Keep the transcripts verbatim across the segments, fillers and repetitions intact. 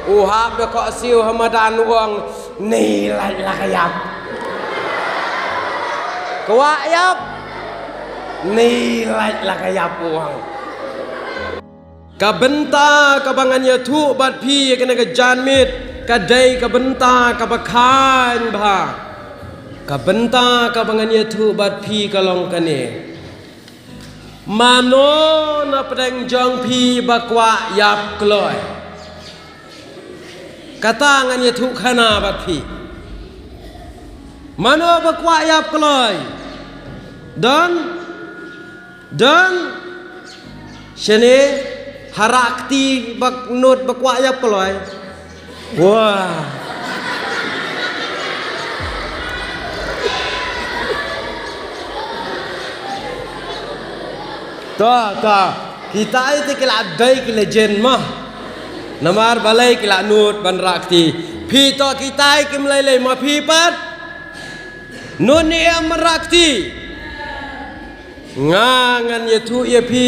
U hap da khohsiew ha madan u ong, "Ni lait la ka ïap. Kwah ïap. Ni lait la ka ïap," u ong. Ka bynta kaba ngan ïathuh bad phi ïa kane ka janmiet ka dei ka bynta kaba khañ bha. Ka bynta kaba ngan ïathuh bad phi ka long kane. Mano na pdeng jong phi ba kwah ïap kloi? Kata ngan ïathuh khana bad phi. Mano ba kwah ïap kloi? Don? Don? Shane, ha rah kti ba nud ba kwah ïap kloi. Wah. To, to. Kitai te ki la dei ki legend mo. Namar balei ki la nud ban rah kti. Phi to kitai kim lei lei ma phi pat. Nud ne em ban rah kti. Nga ngan ïathuh ïa phi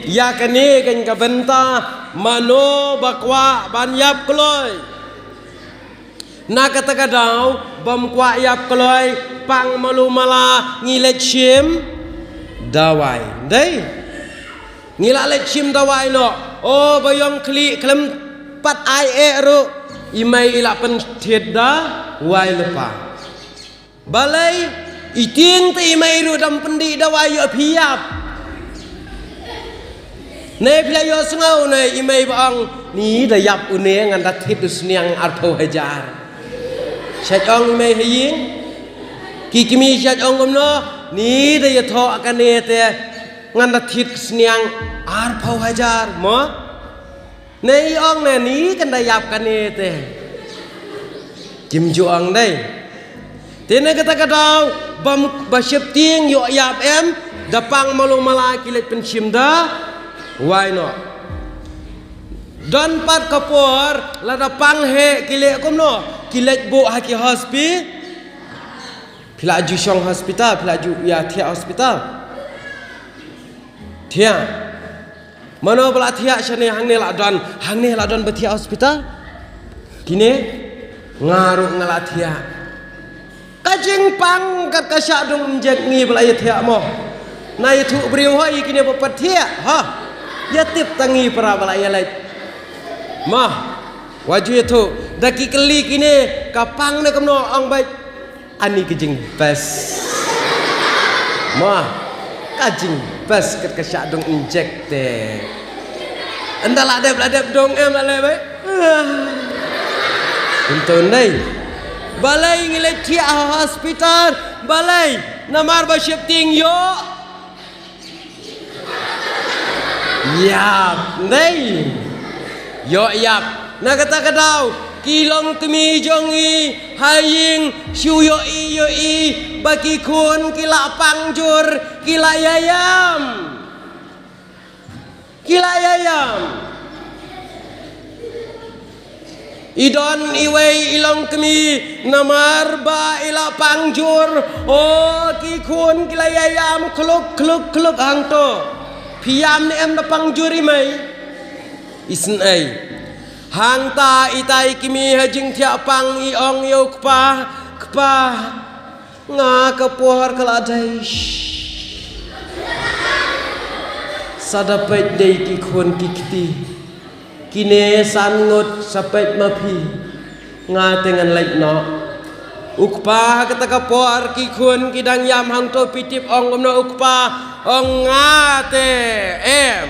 ïa kane kane ka bynta mano ba kwah ban ïap kloi. Na kata ka daw bym kwah ïap kloi, pang malu mala ngi leit shim dawai. Dei? Ngi la leit shim dawai noh. O ba ïong khlieh khlem pat ai eh ruh i mei i la pynthied dawai lypa. Balei i tieng te i mei ruh dam pyndih dawai ïoh phi ïap. Ne phi la ïohsngew ne i mei ba ong ni da ïap une ngan da thied u sniang arphew hajar. Sha ong i mei ha ïing. Ki kmie sha ong kumno ni da ïathoh kane te ngan da thied u sniang arphew hajar mo. Ne i ong ne ni kan da ïap kane te. Kim ju ong dei. Te na kata ka daw bym ba sheptieng ïoh ïap em da pang malu mala ki leit pynshim dawai noh. Don pat ka por lada pang heh ki leh kumno ki leit buh ha ki hospi. Phi la ju shong hospital, phi la ju ïa thiah hospital. Thiah. Mano ba la thiah shane hangne la don, hangne la don ba thiah hospital. Kine nga ruh nga la thiah. Ka jingpang kat ka shah dung injek ngi ba la ïa thiah mo. Na ïathuh briew hoi kine ba pat thiah ha. Ïa tip tang ngi para ba la ïa leit. Ma. Wa ju ïathuh da ki kylli kine ka pang ne kumno ong beit. Ani ka jingbes. Ma, ka jingbes kat ka shah dung injek te. Ynda la dep la dep dung em la leh beit. Kumto dei. Balei ngi leit thiah ha hospital? Balei? Namar ba sheptieng ïoh ïap, ndei. Ïoh ïap. Na kata ka daw ki longkmie jong ngi ha ïing shu ïohi ïohi ba ki khun ki la pang jur, ki la ïaiam. Ki la ïaiam. I don iwei i longkmie namar ba i la pang jur. O ki khun ki la ïaiam khluk khluk khluk hangto. Phi ïam ne em da pang jur i mei? Isynei. Hangta itai i kmie ha jingthiah pang i ong ïa u kpa, kpa. Nga ka por ka la dei. Sa da peit dei ki khun ki kti. Kine san ngut sa peit ma phi. Nga te ngan leit noh. U kpa ha kata ka por ki khun ki dang ïam hangto phi tip ong kumno u kpa ong nga te em.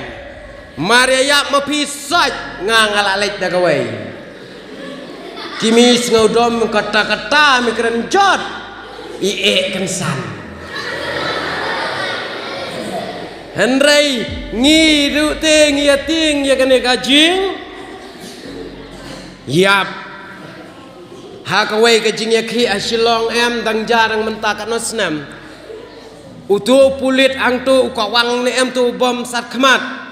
Mar ïa ïap ma phi sait nga nga la leit da kawei. Ki mi sngew dom kata kata mi kren jot. I eh kynsan. Hynrei ngi ruh te ngi ïa tieng ïa kane ka jing ïap. Ha kawei ka jingïakhih ha Shillong em dang jar dang mynta katno snem. Uto u pulit hangto u kawang ne em to u bom sat khmat.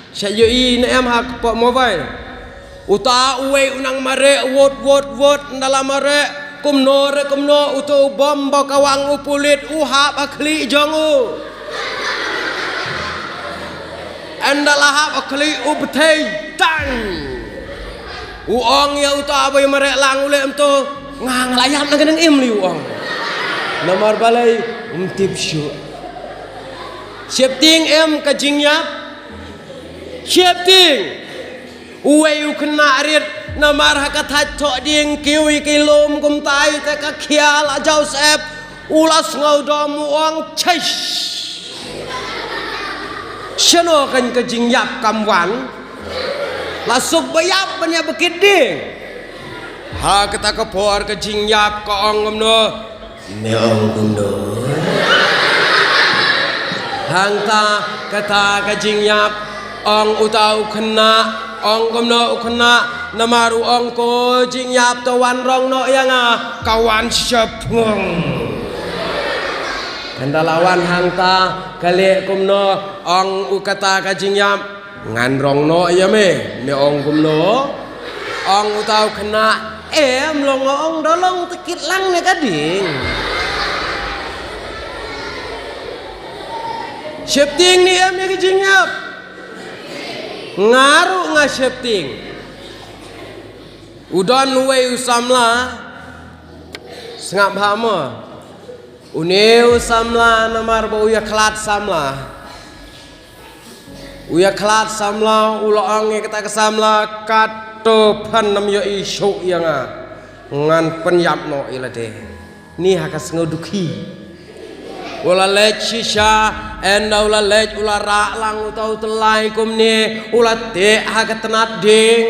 Sha ïohi ne em ha kpoh mobile. Uta uwei u nang mareh wot wot wot nda la mareh kumno re kumno uto u bom ba kawang u pulit u hap ha khlieh jong u. Ynda la hap ha khlieh u bthei tang. U ong ïa uta ba ïa mareh lang u leh mynta, nga nga la ïap na ka nang im lei u ong. Namar balei? Um tip shuh. Sheptieng em ka jingïap? Sheptieng. Uwei u khynnah rit namar ha ka thait thoh dieng kiew ïa ki lum kumtai te ka khia la jaw sep. U la sngew dom u ong, "Chais! Shano kan ka jingïap kam wan? La suk ba ïap ban ïap ba kit dieng." Ha kata ka por ka jingïap ka ong kumno? Me ong kumno? Hangta kata ka jingïap ong uta u khynnah, ong kumno u khynnah, namar u ong ko jingïap to wan rong noh ïa nga, ka wan shepngong. Kan da la wan hangta ka leh kumno, ong u kata ka jingïap, ngan rong noh ïa me, me ong kumno? Ong uta u khynnah, em long ong da long te kit lang ne ka dieng. Sheptieng ne em ïa ka jingïap? Nga ruh nga sheptieng. U don uwei u samla, sngap ha mo. Une u samla namar ba u ïa khlad samla. U ïa khlad samla, u la ong ïa kata ka samla, "Kato phan nam ïohi shuh ïa nga. Ngan pynïap noh ïa lade." Ni ha ka sngew dukhi. U la leit shisha, ynda u la leit u la rah lang uta u tyllai kumne, u la teh ha ka tnat dieng.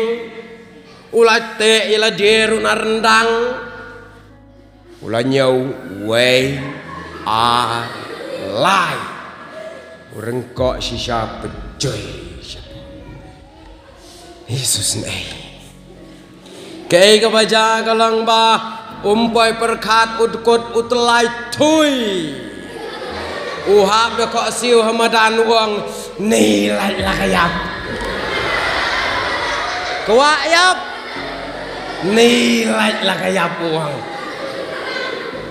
U la teh ïa lade ruh na ryndang. U la ñiew wei, ar, lai. U ryngkoh shisha pyrshah. Jisus ne. Kaei kaba jia ka long ba um poi pyrkhat u dkut u tyllai thui. U hap da khohsiew ha madan u ong, "Ni lait la ka ïap. Kwah ïap. Ni lait la ka ïap," u ong.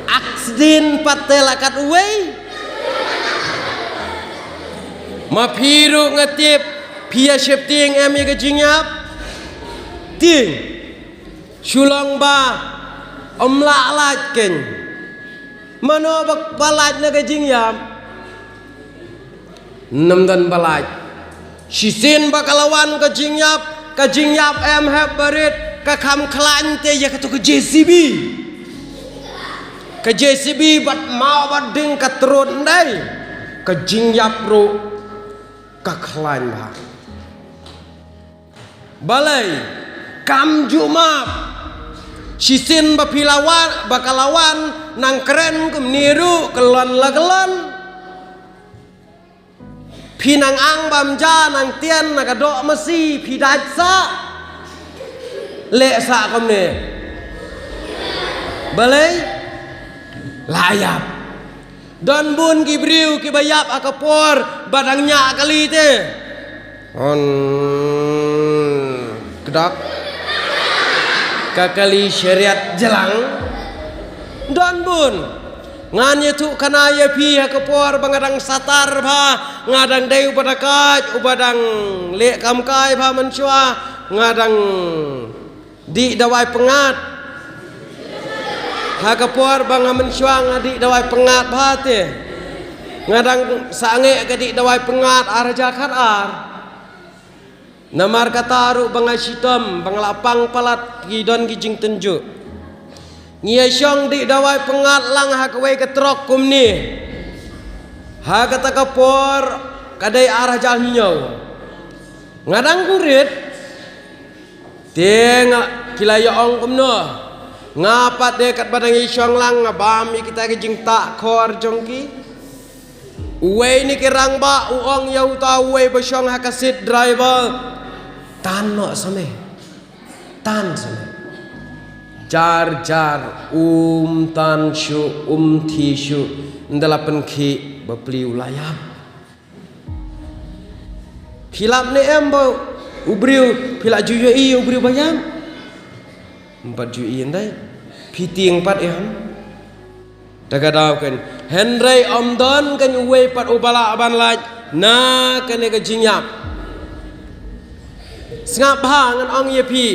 Aksiden pat te la kat uwei. Ma phi ruh nga tip phi ïa sheptieng em ïa ka jingïap? Tieng. Shu long ba ym lah lait keiñ. Mano ba, ba lait na ka jingïap? Ym don ba lait. Shisien ba ka la wan ka jingïap, ka jingïap em hep barit, ka kham khlaiñ te ïa kato ka J C B. Ka J C B bad maw bad ding ka trud ndai. Ka jingïap ruh ka khlaiñ bha. Balei? Kam ju map. Shisien ba phi la wan, ba ka la wan, nang kren kumne ruh, kyllon la kyllon. Phi nang ang bam ja, nang tian na ka doh masi, phi dait sah. Leh sah kumne. Balei? La ïap. Don bun ki briew kiba ïap ha ka por ba dang ñiah kali te. Hon kdok. Ka kali shariat jlang. Don bun. Ngan ïathuh khana ïa phi ha ka por ba nga dang satar bha, nga dang dei uba dakaid, uba dang leh kam kai bha mynshuwa, nga dang dih dawai pyngngad. Ha ka por ba nga mynshuwa nga dih dawai pyngngad bha te. Nga dang sangeh ka dih dawai pyngngad ar hajar khatar. Namar kata ruh ba nga shitom, ba nga la pang palat ki don ki jingtynjuh. Ngi ïa shong dih dawai pyngngad lang ha kawei ka trok kumne. Ha kata ka por ka dei ar hajar hynñiew. Nga dang rit. Te nga ki la ïa ong kumno. Nga pat de katba dang ïa shong lang nga bam ïa kita ki jingtah khor jong ki. Uwei na ki rangbah u ong ïa uta uwei ba shong ha ka seat driver. Tan noh sa me. Tan sa me. Jar jar um tan shuh um thiah shuh. Ynda la pynkhih bapli u la ïap. Phi lap ne em ba u briew, phi la ju ïohi u briew ba ïap? Ym pat ju ïohi ndai. Phi tieng pat em? Te ka daw keiñ. Hynrei ym don keiñ uwei pat uba lah ban lait na kane ka jingïap. Sngap bha ngan ong ïa phi.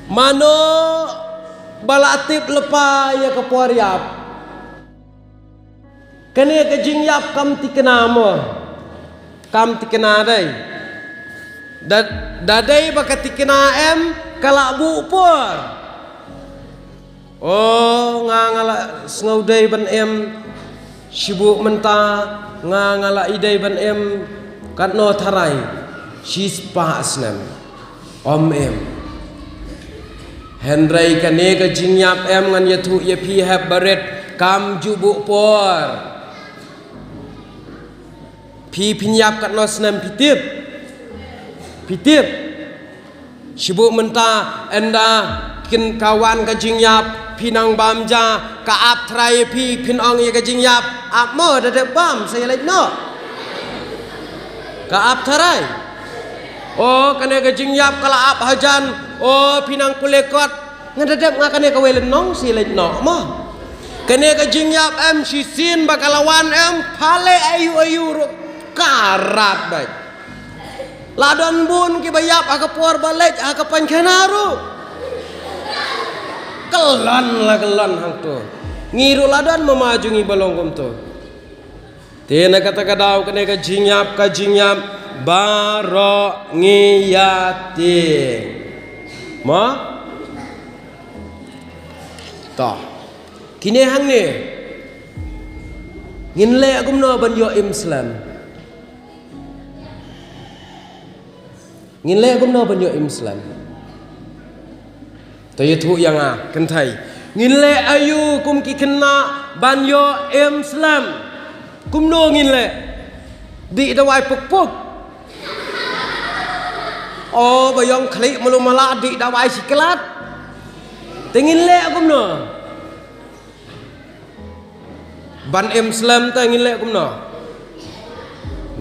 Mano ba la tip lypa ïa ka por ïap? Kane ka jingïap kam tikna mo. Kam tikna dei. Da, da dei ba ka tikna em, ka la buh por. O, nga nga la sngew dei ban em. Shibun mynta nga nga la ïadei ban em. Katno tharai? Shispah snem. Ym em. Hynrei kane ka jingïap em, ngan ïathuh ïa phi hep barit, kam ju buh por. Phi phin ïap katno snem phi tip? Phi tip? Shibun mynta ynda kin ka wan ka jingïap, phi nang bam ja, ka ap tharai phi, phin ong ïa ka jingïap, ap mo, da dep bam sa ïa leit noh. Ka ap tharai. O, kane ka jingïap ka la ap hajan. O, phi nang pule kot. Nga da dep nga kane kawei lynnong, sa ïa leit noh mo. Kane ka jingïap em, shisien ba ka la wan em, pale aïu aïu ruh ka rat beit. La don bun kiba ïap ha ka por ba leit ha ka paikhana ruh. Kyllon la kyllon hangto. Ngi ruh la don mama jong ngi ba long kumto. Te na kata ka daw kane ka jingïap, ka jingïap baroh ngi ïa tieng. Mo? To. Kine hangne. Ngin leh kumno ban ïoh im slem? Ngin leh kumno ban ïoh im slem? To ïathuh ïa nga, kynthei. Ngin leh aïu kum ki khynnah ban ïoh im slem? Kumno ngin leh? Dih dawai puk puk. O, ba ïong khlieh malu mala, dih dawai shi klat. Te ngin leh kumno? Ban im slem te ngin leh kumno?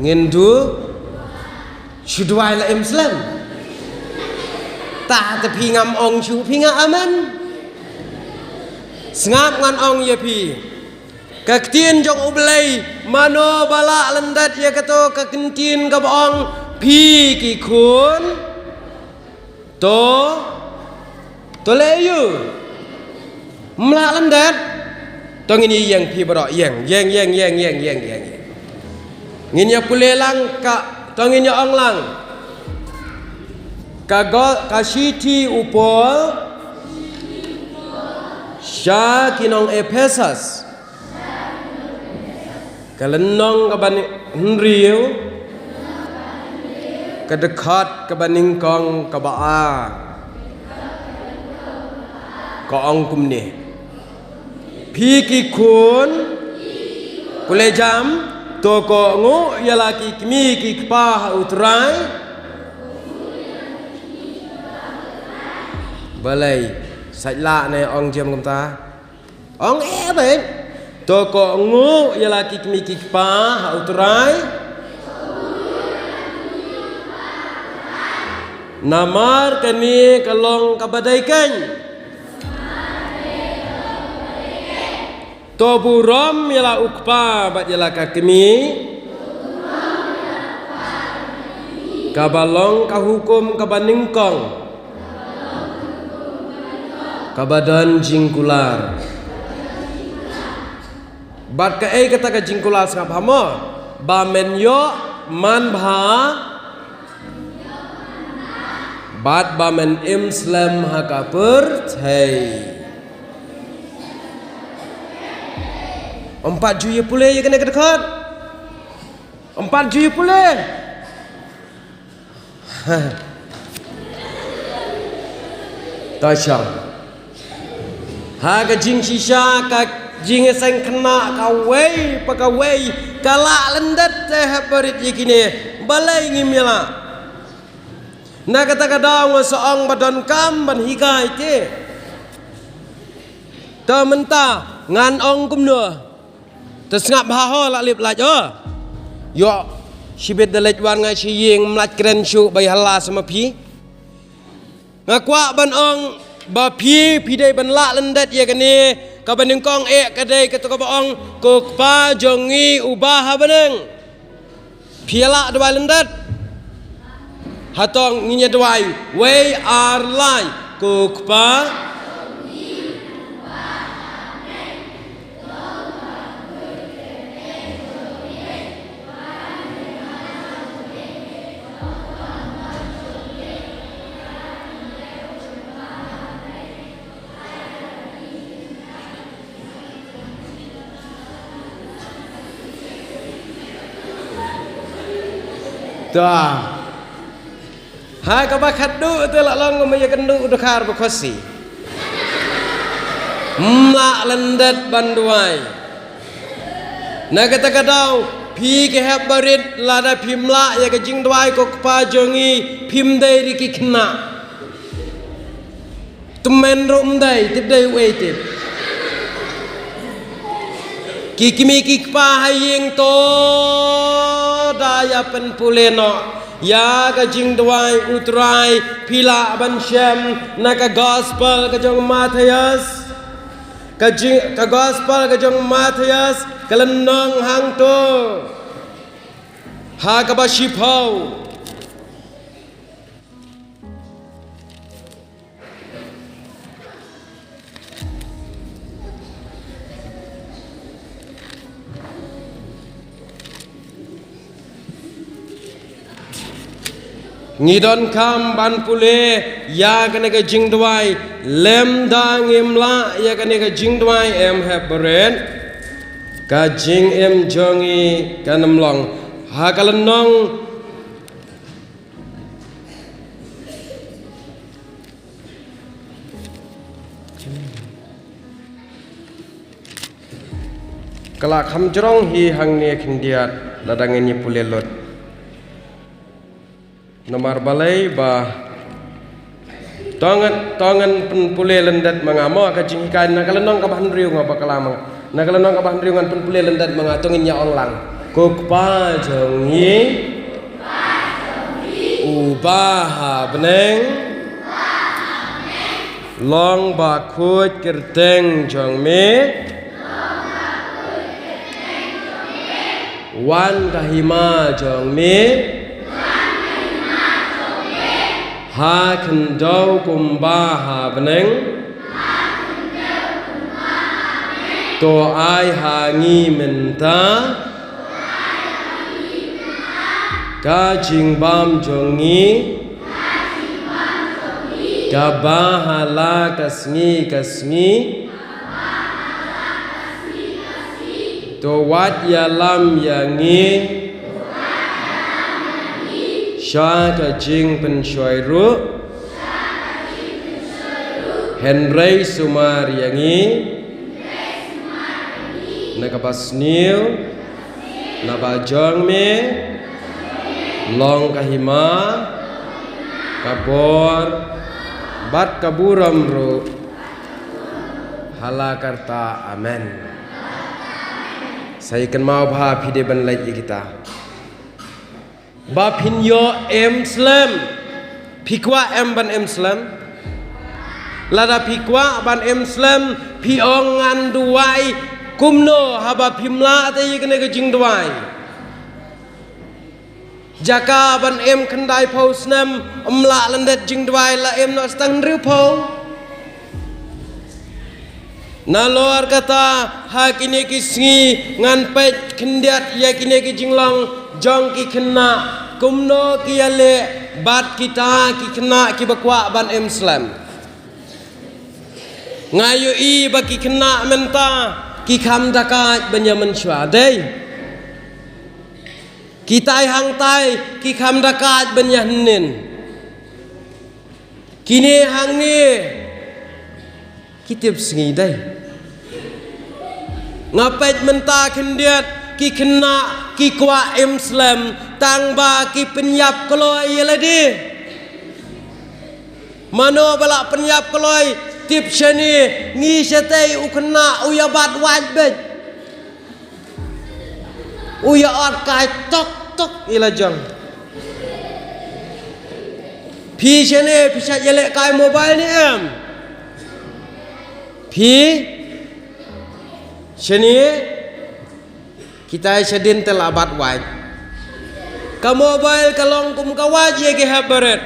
Ngin duh shu duwai la im slem. Ta te phi ngam ong shuh phi nga amen. Sngap ngan ong ïa phi. Ka ktien jong U Blei, mano ba lah lyndet ïa kato ka ktien kaba ong phi ki khun. To, to leh aïu? Ym lah lyndet. To ngin ïeng phi baroh, ïeng, ïeng, ïeng. Ngin ïa pule lang ka, to ngin ïa ong lang. Ka go, ka shithi u Paul sha ki nong Ephesus. Ka lynnong kaba hynriew, ka dkhot kaba nyngkong kaba ar. Ka ong kumne. Phi ki khun, pule jam, to kohnguh ïa la ki kmie ki kpa ha U Trai. Balei, sait lah ne ong jam kumta. Ong eh beit. To kohnguh ïa la ki kmie ki kpa ha U Trai. Namar kane ka long kaba dei keiñ. To burom ïa la u kpa bad ïa la ka kmie. Kaba long ka hukum kaba nyngkong. Kaba don jingkular. Bad kaei kata ka jingkular sngap ha mo? Ba men ïoh man bha. Bad ba men im slem ha ka pyrthei. Em pat ju ïa pule ïa kane ka dkhot. Em pat ju ïa pule. To shong. Ha ka jingshisha ka jingïaseng khynnah kawei pa kawei ka lah lyndet te hep barit ïa kine. Balei ngim ïa lah? Na kata ka daw nga sa ong ba donkam ban hikai te. Te mynta ngan ong kumno. Te sngap bha ho la lip lait o. Ïoh shibit da leit wan nga shi ïing, ym lait kren shuh ba ïa hala sa ma phi. Nga kwah ban ong ba phi, phi dei ban lah lyndet ïa kane. Kaba nyngkong eh ka dei kato kaba ong, Ko Kpa jong ngi uba ha bneng. Phi ïa lah duwai lyndet? Hato ngin ïa duwai wei ar lai. Ko Kpa. To. Ha kaba khatduh te la long ma ïa kynduh dkhar ba Khasi. Ym lah lyndet ban duwai. Na kata ka daw phi ki hep barit, lada phim lah ïa ka jingduwai ko Kpa jong ngi, phim dei ri ki khynnah. Tymmen ruh ym dei, tip dei uei tip. Ki kmie ki kpa ha ïing, to da ïa pynpule noh ïa ka jingduwai. U Trai, phi lah ban shem na ka gospel ka jong Mathaios, ka jing, ka gospel ka jong Mathaios, ka lynnong hangto, ha kaba shiphew. Ngi donkam ban pule ïa kane ka jingduwai, lymda ngim lah ïa kane ka jingduwai, em hep barit, ka jingim jong ngi kan ym long. Ha ka lynnong Ka la kham jrong hi hangne khyndiat lada ngin ïa pule lut. Namar balei ba to ngan, to ngan pynpule lyndet ma nga mo, ka jinghikai na ka lynnong kaba hynriew nga ba kala ma nga. Na ka lynnong kaba hynriew ngan pynpule lyndet ma nga, to ngin ïa ong lang. Ko Kpa jong ngi uba ha bneng, long ba khuid kyrteng jong me, wan ka hima jong me ha khyndew kumba ha bneng. To ai ha ngi mynta ka jingbam jong ngi kaba ha la ka sngi ka sngi. To wat ïalam ïa ngi sha ka jingpynshoi ruh, hynrei sumar ïa ngi na kaba sniew, naba jong me long ka hima, ka bor bad ka burom ruh ha la karta. Amen. Sa ïa kynmaw ba phi dei ban leit ïa kita. Ba phin ïoh im slem. Phi kwah em ban im slem? Lada phi kwah ban im slem, phi ong ngan duwai kumno, haba phim lah te ïa kane ka jingduwai. Jaka ban im khyndai phew snem, ym lah lyndet jingduwai, la im noh sa tang hynriew phew. Nalor kata, ha kine ki sngi ngan peit khyndiat ïa kine ki jinglong jong ki khynnah, kumno ki ïaleh bad kita ki khynnah kiba kwah ban im slem. Nga ïohi ba ki khynnah mynta ki kham da kait ban ïa mynshuwa, dei? Kitai hangtai ki kham da kait ban ïa hynnin. Kine hangne ki tip sngi, dei? Nga peit mynta khyndiat ki khynnah ki kwah im slem, tang ba ki pynïap kloi ïa lade. Mano ba la pynïap kloi? Tip shane, ngi shatei u khynnah u ïa bat wait beit. U ïa ot kai tok tok ïa la jong. Phi shane phi sha ïaleh kai mobile ne em? Phi shane, kitai shadien te la bat wait. Ka mobile ka long kum ka wait ïa ki hep barit.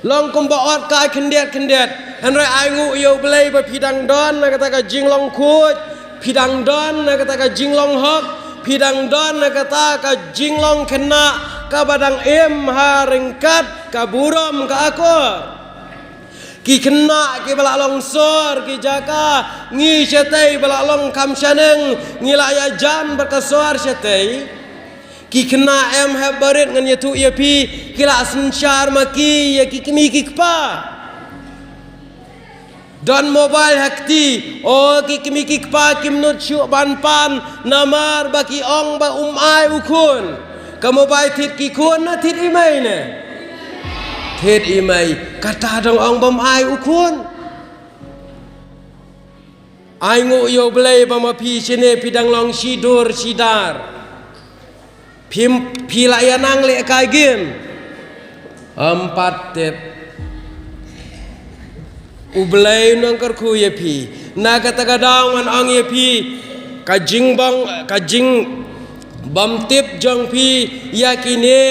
Long kumba ot kai khyndiat khyndiat. Hynrei ai nguh ïa U Blei ba phi dang don na kata ka jinglong khuid, phi dang don na kata ka jinglong hok, phi dang don na kata ka jinglong khynnah kaba dang im ha ryngkat ka burom ka akor. Ki khynnah kiba la long sor ki jaka, ngi shatei ba la long kham shaneng ngi la ïajan bad ka sor shatei. Ki khynnah em hep barit ngan ïathuh ïa phi, ki la synshar ma ki ïa ki kmie ki kpa. Don mobile ha kti, o ki kmie ki kpa kim nud shuh ban pan, namar ba ki ong ba um ai u khun. Ka mobile thied ki khun ne thied i mei ne? Thied i mei, kata dang ong ba um ai u khun. Ai nguh ïa U Blei ba ma phi shane phi dang long shi dur shi dar. Phim, phi la ïa nang leh kai game. Em pat tip. U Blei u nang kyrkhu ïa phi. Na kata ka daw ngan ong ïa phi, ka jingbong, ka jingbym tip jong phi ïa kine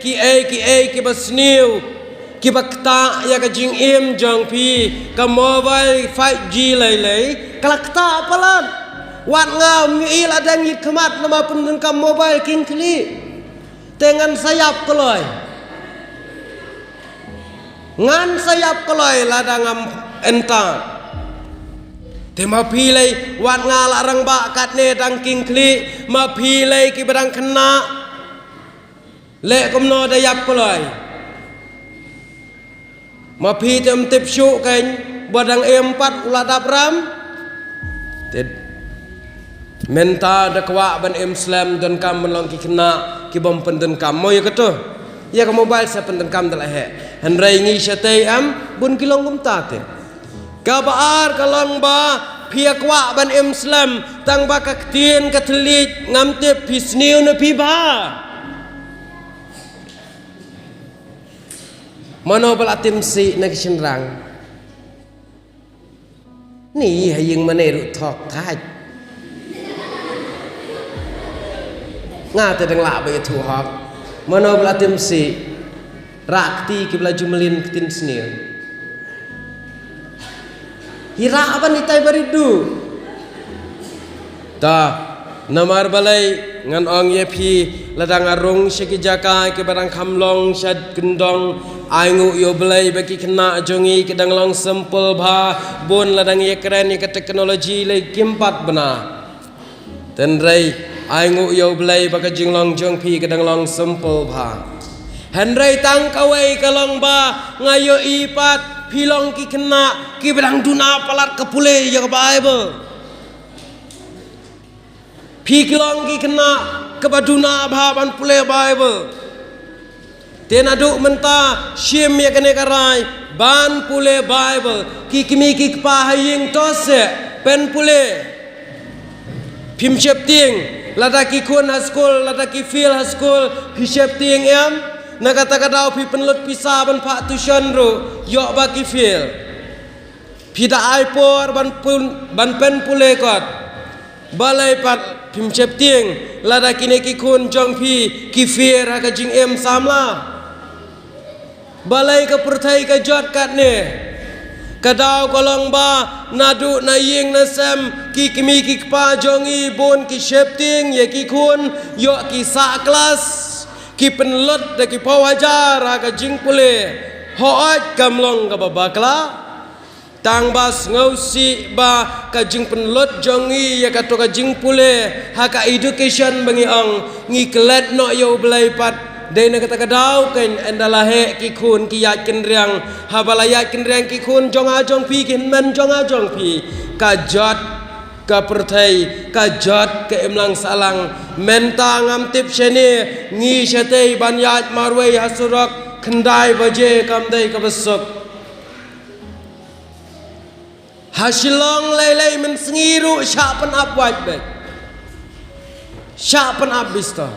kiei kiei kiba sniew, kiba ktah ïa ka jingim jong phi. Ka mobile five G lei lei ka la ktah palat. Wat nga ym ïohi la dang ïit khmat namar pyndonkam mobile khyndiat khyndiat. Te ngan sa ïap kloi. Ngan sa ïap kloi lada ngam entat. Te ma phi lei wat nga la rangbah katne dang khyndiat khyndiat, ma phi lei kiba dang khynnah. Leh kumno da ïap kloi. Ma phi te ym tip shuh kein, ba dang im pat u la dap ram. Te mynta da kwah ban im slem, donkam ban long ki khynnah kibym pyndonkam. Mo ïa kato. Ïa ka mobile sa pyndonkam da la heh. Hynrei ngi shatei em, bun ki long kumta te. Kaba ar ka long ba phi ïa kwah ban im slem, tang ba ka ktien ka thylliej ngam tip phi sniew ne phi bha. Mano ba la tim sih na ki shynrang? Ni ha ïing mane ruh thok thait. Nga te dang lah ba ïathuh hok. Mano ba la tim sih? Rah kti kiba la ju mlien ktien sniew. Hi rah ban itai barit duh. Ta, namar balei ngan ong ïa phi, lada nga rung sha ki jaka kiba dang kham long sha kyndong, ai nguh ïa U Blei ba ki khynnah jong ngi ki dang long simple bha, bun la dang ïakren ïa ka technology lei kim pat bna. Hynrei ai nguh ïa U Blei ba ka jinglong jong phi ka dang long simple bha. Hynrei tang kawei ka long ba nga ïohi pat phi long ki khynnah kiba dang duna palat ka pule ïa ka Bible. Phi ki long ki khynnah kaba duna bha ban pule Bible. Te naduh mynta shim ïa kane ka rai ban pule Bible. Ki kmie ki kpa ha ïing to seh pynpule. Phim sheptieng lada ki khun ha skul, lada ki fail ha skul, phi sheptieng em? Na kata ka daw phi pynlut pisa ban phah tuition ruh ïoh ba ki fail. Phi da ai por ban pyn, ban pynpule kot. Balei pat phim sheptieng lada kine ki khun jong phi ki fail ha ka jingim samla? Balei ka pyrthei ka jot katne? Ka daw ka long ba naduh na ïing na sem ki kmie ki kpa jong ngi bun ki sheptieng ïa ki khun, ïoh ki sah klas, ki pynlut da ki phew hajar ha ka jingpule. Hooid kam long kaba bakla. Tang ba sngewsih ba ka jingpynlut jong ngi ïa kato ka jingpule ha ka education ba ngi ong, ngi klet noh ïa U Blei pat. Dei na kata ka daw kein ynda la heh ki khun ki ïaid kynriang. Haba la ïaid kynriang ki khun jong nga jong phi, ki hynmen jong nga jong phi, ka jot ka pyrthei, ka jot ka imlang sahlang. Mynta ngam tip shane, ngi shatei ban ïaid marwei ha surok khyndai baje kam dei kaba suk. Ha Shillong lei lei mynsngi ruh shah pynap wait beit. Shah pynap bistor.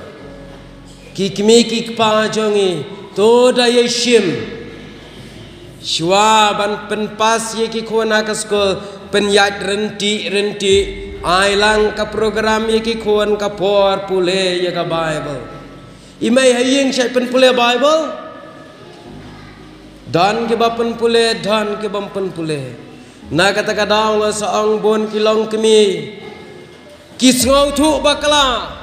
Ki kmie ki kpa jong ngi to da ïa shim. Shuwa ban pynpas ïa ki khun ha ka skul, pynïaid rynti rynti, ai lang ka program ïa ki khun ka por pule ïa ka Bible. I mei ha ïing shait pynpule Bible. Don kiba pynpule, don kibym pynpule. Na kata ka daw nga sa ong bun ki longkmie ki sngewthuh bakla.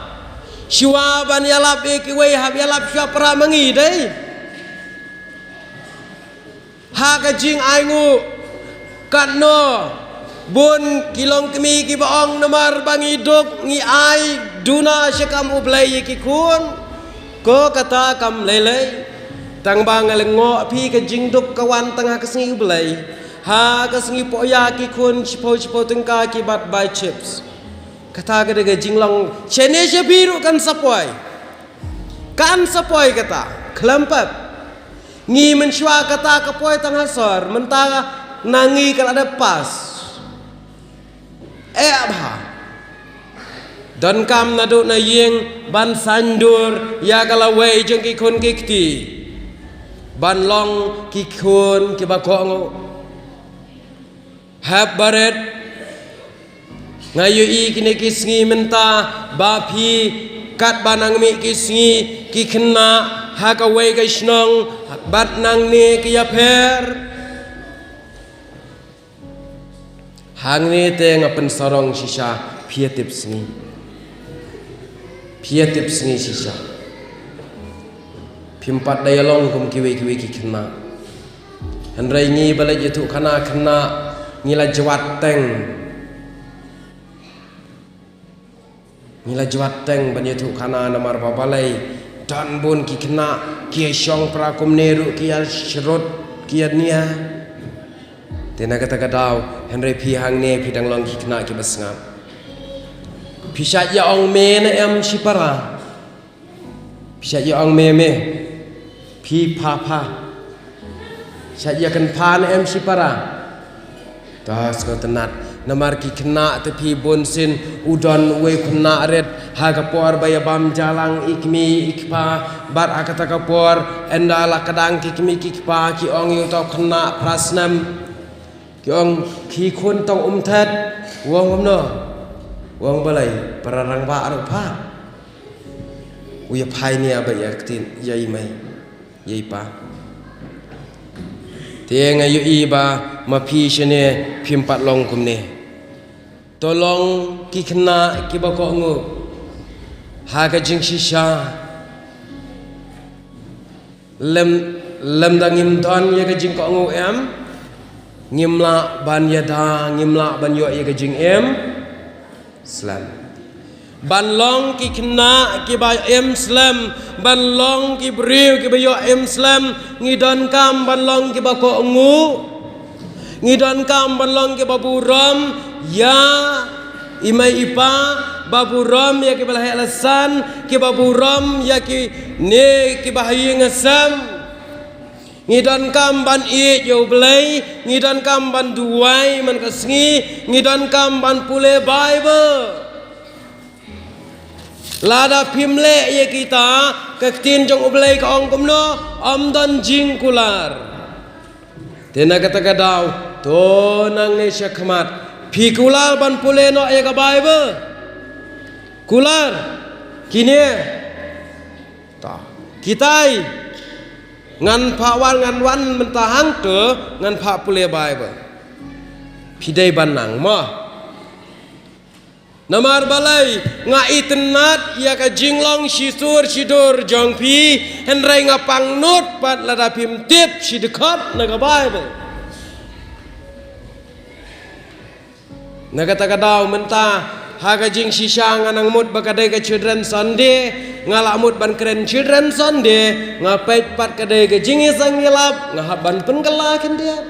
Shuwa ban ïalap ïa kiwei hap ïalap shuwa para ma ngi dei. Ha ka jingainguh katno bun ki longkmie kiba ong namar ba ngi duk ngi ai duna sha kam U Blei ïa ki khun. Ko kata kam lei lei. Tang ba nga lyngngoh phi ka jingduk ka wan tang ha ka sngi U Blei. Ha ka sngi poi ïa ki khun shiphew shiphew tyngka ki bat bai chips. Kata ka dei ka jinglong shane sha phi ruh kan sa poi. Kan sa poi kata khlem pep. Ngi mynshuwa kata ka poi tang ha sor, mynta na ngi ka la dep pass. Eh bha. Donkam naduh na ïing ban saiñdur ïa ka lawei jong ki khun ki kti ban long ki khun kiba kohnguh. Hep barit. Nga ïohi kine ki sngi mynta ba phi katba nang mih ki sngi ki khynnah ha kawei ka shnong bad nangne ki ïapher. Hangne te nga pynsarong shisha phi ïa tip sngi. Phi ïa tip sngi shisha. Phim pat da ïalong kum kiwei kiwei ki khynnah. Hynrei ngi ba la ïathuh khana khynnah ngi la jwat teng. Ngi la jwat teng ban ïathuh khana namar ba balei don bun ki khynnah ki ïa shong para kumne ruh ki ïa shrut ki ïa nia. Te na kata ka daw hynrei phi hangne phi dang long ki khynnah kiba sngap. Phi shait ïa ong me ne em shipara. Phi shait ïa ong me me. Phi pha pha. Shait ïa kynpha ne em shipara. Ta sngewtynnat namar ki khynnah te phi bun sien u don uwei u khynnah rit ha ka por ba ïa bam jalang i kmie i kpa bad ha kata ka por ynda la kdang ki kmie ki kpa ki ong ïa uta u khynnah phra snem. Ki ong ki khun tang um thet. U ong kumno? U ong balei para rangbah ruh pha. U ïa phai nia ba ïa ktien ïa i mei ïa i pa. Te nga ïohi ba ma phi shane phim pat long kumne. To long ki khynnah kiba kohnguh ha ka jingshisha. Lem lem da ngim don ïa ka jingkohnguh em ngim lah ban ïada ngim lah ban ïoh ïa ka jingim slem. Ban long ki khynnah kiba im slem ban long ki briew kiba ïoh im slem ngi donkam ban long kiba kohnguh. Ngi donkam ban long kiba burom ïa i mei i pa ba burom ïa kiba la heh la san kiba burom ïa kine kiba ha ïing ha sem. Ngi donkam ban ïeit ïa U Blei ngi donkam ban duwai man ka sngi ngi donkam ban pule Baibl. Lada phim leh ïa kita ka ktien jong U Blei ka ong kumno ym don jingkular. Te na kata ka daw to nangne shakhmat phi kular ban pule noh ïa ka Baibl. Kular kine ta kitai ngan pha wan ngan wan mynta hangto ngan pha pule Baibl. Phi dei ban nang mo. Namar balei nga itynnat ïa ka jinglong shisur shidur jong phi hynrei nga pangnud pat lada phim tip shi dkhot na ka Baibl. Na kata ka daw mynta ha ka jingshisha nga nang mut ba ka dei ka Children Sunday nga lah mut ban kren Children Sunday nga peit pat ka dei ka jingïaseng ïalap nga hap ban pynkylla khyndiat.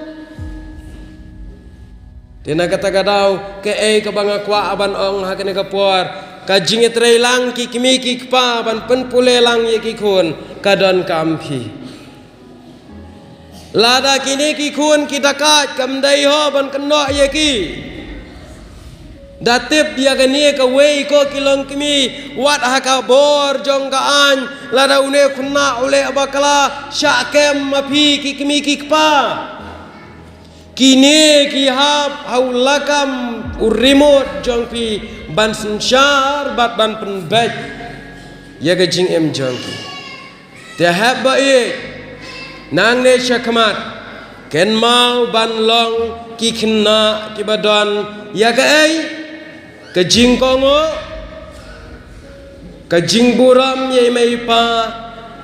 Te na kata ka daw kaei kaba nga kwah ban ong ha kane ka por ka jingïatreilang ki kmie ki kpa ban pynpule lang ïa ki khun ka donkam phi. Lada kine ki khun ki dakaid kam dei ho ban kynnoh ïa ki. Da tip ïa kane kawei ko ki longkmie wat ha ka bor jong ka aiñ lada une u khynnah u leh bakla shah kem ma phi ki kmie ki kpa. Kine ki hap ha u lakam u remote jong phi ban synshar bad ban pynbeit ïa ka jingim jong ki. Te hep ba ïeit Nangne shakhmat, kynmaw ban long ki khynnah kiba don ïa kaei? Ka jingkohnguh, ka jingburom ïa i mei i pa,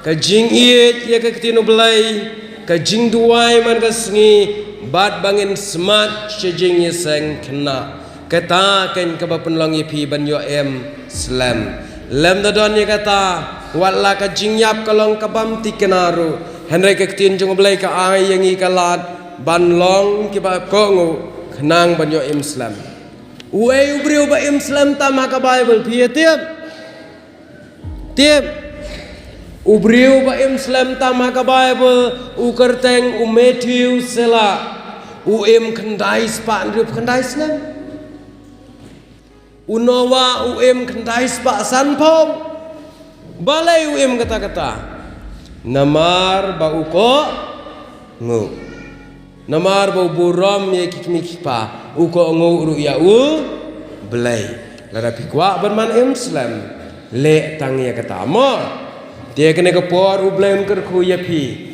ka jingïeit ïa ka ktien U Blei, ka jingduwai man ka sngi, bad ba ngin smat sha jingïaseng khynnah. Kata keiñ kaba pynlong ïa phi ban ïoh im slem. Lymda don ïa kata, wat la ka jingïap ka long ka bym thikna ruh, hynrei ka ktien jong U Blei ka ai ïa ngi ka lad ban long kiba kohnguh khnang ban ïoh im slem. Uei u briew ba im slem tam ha ka Baibl, phi ïa tip? Tip. U briew ba im slem tam ha ka Baibl, u kyrteng u Matthew Sylla. U im khyndai spah hynriewphew khyndai snem. U Noah u im khyndai spah sanphew. Balei u im katta katta? Namar ba u kohnguh. Namar ba u burom ïa ki kmie ki kpa, u kohnguh ruh ïa U Blei. Lada phi kwah ban man im slem, leh tang ïa kata mo. Te kane ka por U Blei un kyrkhu ïa phi.